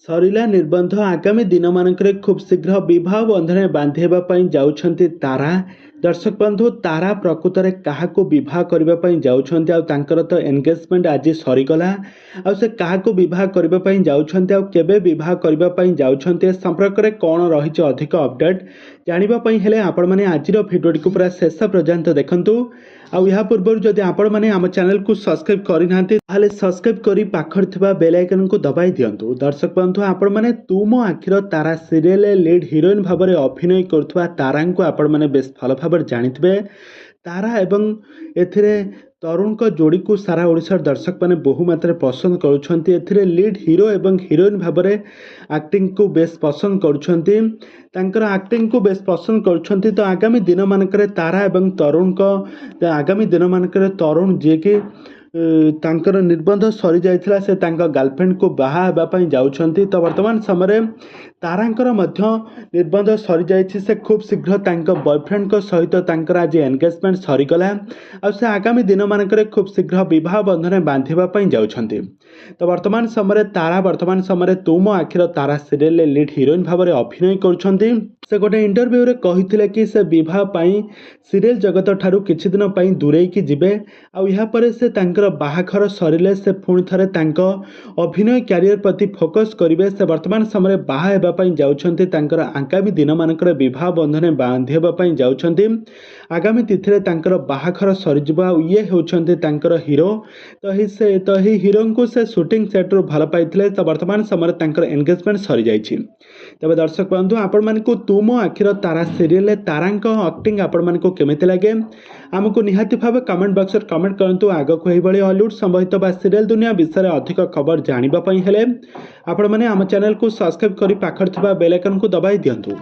ସରିଲା ନିର୍ବନ୍ଧ। ଆଗାମୀ ଦିନମାନଙ୍କରେ ଖୁବ୍ ଶୀଘ୍ର ବିବାହ ବନ୍ଧନରେ ବାନ୍ଧି ହେବା ପାଇଁ ଯାଉଛନ୍ତି ତାରା। ଦର୍ଶକ ବନ୍ଧୁ, ତାରା ପ୍ରକୃତରେ କାହାକୁ ବିବାହ କରିବା ପାଇଁ ଯାଉଛନ୍ତି? ଆଉ ତାଙ୍କର ତ ଏନଗେଜମେଣ୍ଟ ଆଜି ସରିଗଲା। ଆଉ ସେ କାହାକୁ ବିବାହ କରିବା ପାଇଁ ଯାଉଛନ୍ତି ଆଉ କେବେ ବିବାହ କରିବା ପାଇଁ ଯାଉଛନ୍ତି, ଏ ସମ୍ପର୍କରେ କ'ଣ ରହିଛି ଅଧିକ ଅପଡେଟ୍, ଜାଣିବା ପାଇଁ ହେଲେ ଆପଣମାନେ ଆଜିର ଭିଡ଼ିଓଟିକୁ ପୁରା ଶେଷ ପର୍ଯ୍ୟନ୍ତ ଦେଖନ୍ତୁ। ଆଉ ଏହା ପୂର୍ବରୁ ଯଦି ଆପଣମାନେ ଆମ ଚ୍ୟାନେଲକୁ ସବସ୍କ୍ରାଇବ୍ କରିନାହାନ୍ତି, ତାହେଲେ ସବସ୍କ୍ରାଇବ୍ କରି ପାଖରେ ଥିବା ବେଲ୍ ଆଇକନ୍କୁ ଦବାଇ ଦିଅନ୍ତୁ। ଦର୍ଶକ ବନ୍ଧୁ, ଆପଣମାନେ ତୁ ମୋ ଆଖିର ତାରା ସିରିଏଲରେ ଲିଡ୍ ହିରୋଇନ୍ ଭାବରେ ଅଭିନୟ କରୁଥିବା ତାରାଙ୍କୁ ଆପଣମାନେ ବେଶ ଭଲ ଭାବରେ ଜାଣିଥିବେ। ତାରା ଏବଂ ଏଥିରେ ତରୁଣଙ୍କ ଯୋଡ଼ିକୁ ସାରା ଓଡ଼ିଶାର ଦର୍ଶକମାନେ ବହୁ ମାତ୍ରାରେ ପସନ୍ଦ କରୁଛନ୍ତି। ଏଥିରେ ଲିଡ୍ ହିରୋ ଏବଂ ହିରୋଇନ୍ ଭାବରେ ଆକ୍ଟିଂକୁ ବେଶ ପସନ୍ଦ କରୁଛନ୍ତି, ତାଙ୍କର ଆକ୍ଟିଂକୁ ବେଶ ପସନ୍ଦ କରୁଛନ୍ତି। ତ ଆଗାମୀ ଦିନମାନଙ୍କରେ ତାରା ଏବଂ ତରୁଣଙ୍କ, ଆଗାମୀ ଦିନମାନଙ୍କରେ ତରୁଣ, ଯିଏକି ତାଙ୍କର ନିର୍ବନ୍ଧ ସରିଯାଇଥିଲା, ସେ ତାଙ୍କ ଗାର୍ଲଫ୍ରେଣ୍ଡକୁ ବାହା ହେବା ପାଇଁ ଯାଉଛନ୍ତି। ତ ବର୍ତ୍ତମାନ ସମୟରେ ତାରାଙ୍କର ମଧ୍ୟ ନିର୍ବନ୍ଧ ସରିଯାଇଛି। ସେ ଖୁବ୍ ଶୀଘ୍ର ତାଙ୍କ ବୟଫ୍ରେଣ୍ଡଙ୍କ ସହିତ ତାଙ୍କର ଆଜି ଏନଗେଜମେଣ୍ଟ ସରିଗଲା ଆଉ ସେ ଆଗାମୀ ଦିନମାନଙ୍କରେ ଖୁବ୍ ଶୀଘ୍ର ବିବାହ ବନ୍ଧନରେ ବାନ୍ଧିବା ପାଇଁ ଯାଉଛନ୍ତି। ତ ବର୍ତ୍ତମାନ ସମୟରେ ତାରା ବର୍ତ୍ତମାନ ସମୟରେ ତୁ ମୋ ଆଖିର ତାରା ସିରିଏଲରେ ଲିଡ୍ ହିରୋଇନ୍ ଭାବରେ ଅଭିନୟ କରୁଛନ୍ତି। ସେ ଗୋଟେ ଇଣ୍ଟରଭ୍ୟୁରେ କହିଥିଲେ କି ସେ ବିବାହ ପାଇଁ ସିରିଏଲ ଜଗତ ଠାରୁ କିଛି ଦିନ ପାଇଁ ଦୂରେଇକି ଯିବେ ଆଉ ଏହାପରେ ସେ ତାଙ୍କର ବାହାଘର ସରିଲେ ସେ ପୁଣି ଥରେ ତାଙ୍କ ଅଭିନୟ କ୍ୟାରିୟର ପ୍ରତି ଫୋକସ୍ କରିବେ। ସେ ବର୍ତ୍ତମାନ ସମୟରେ ବାହା ହେବା ପାଇଁ ଯାଉଛନ୍ତି। ତାଙ୍କର ଆଗାମୀ ଦିନମାନଙ୍କରେ ବିବାହ ବନ୍ଧନରେ ବାନ୍ଧି ହେବା ପାଇଁ ଯାଉଛନ୍ତି। ଆଗାମୀ ତିଥିରେ ତାଙ୍କର ବାହାଘର ସରିଯିବ। ଆଉ ଇଏ ହେଉଛନ୍ତି ତାଙ୍କର ହିରୋ। ତ ଏହି ହିରୋଙ୍କୁ ସେ ସୁଟିଂ ସେଟ୍ରୁ ଭଲ ପାଇଥିଲେ। ତ ବର୍ତ୍ତମାନ ସମୟରେ ତାଙ୍କର ଏନଗେଜମେଣ୍ଟ ସରିଯାଇଛି। ତେବେ ଦର୍ଶକ ବନ୍ଧୁ, ଆପଣମାନଙ୍କୁ ତୁ ମୋ ଆଖିର ତାରା ସିରିଏଲରେ ତାରାଙ୍କ ଆକ୍ଟିଂ ଆପଣମାନଙ୍କୁ କେମିତି ଲାଗେ, ଆମକୁ ନିହାତି ଭାବେ କମେଣ୍ଟ ବକ୍ସରେ କମେଣ୍ଟ କରନ୍ତୁ। ଆଗକୁ ଏହିଭଳି ହଲିଉଡ଼ ସମ୍ବନ୍ଧିତ ବା ସିରିଏଲ ଦୁନିଆ ବିଷୟରେ ଅଧିକ ଖବର ଜାଣିବା ପାଇଁ ହେଲେ ଆପଣମାନେ ଆମ ଚ୍ୟାନେଲକୁ ସବସ୍କ୍ରାଇବ୍ କରି ପାଖରେ ଥିବା ବେଲ୍ ଆଇକନ୍କୁ ଦବାଇ ଦିଅନ୍ତୁ।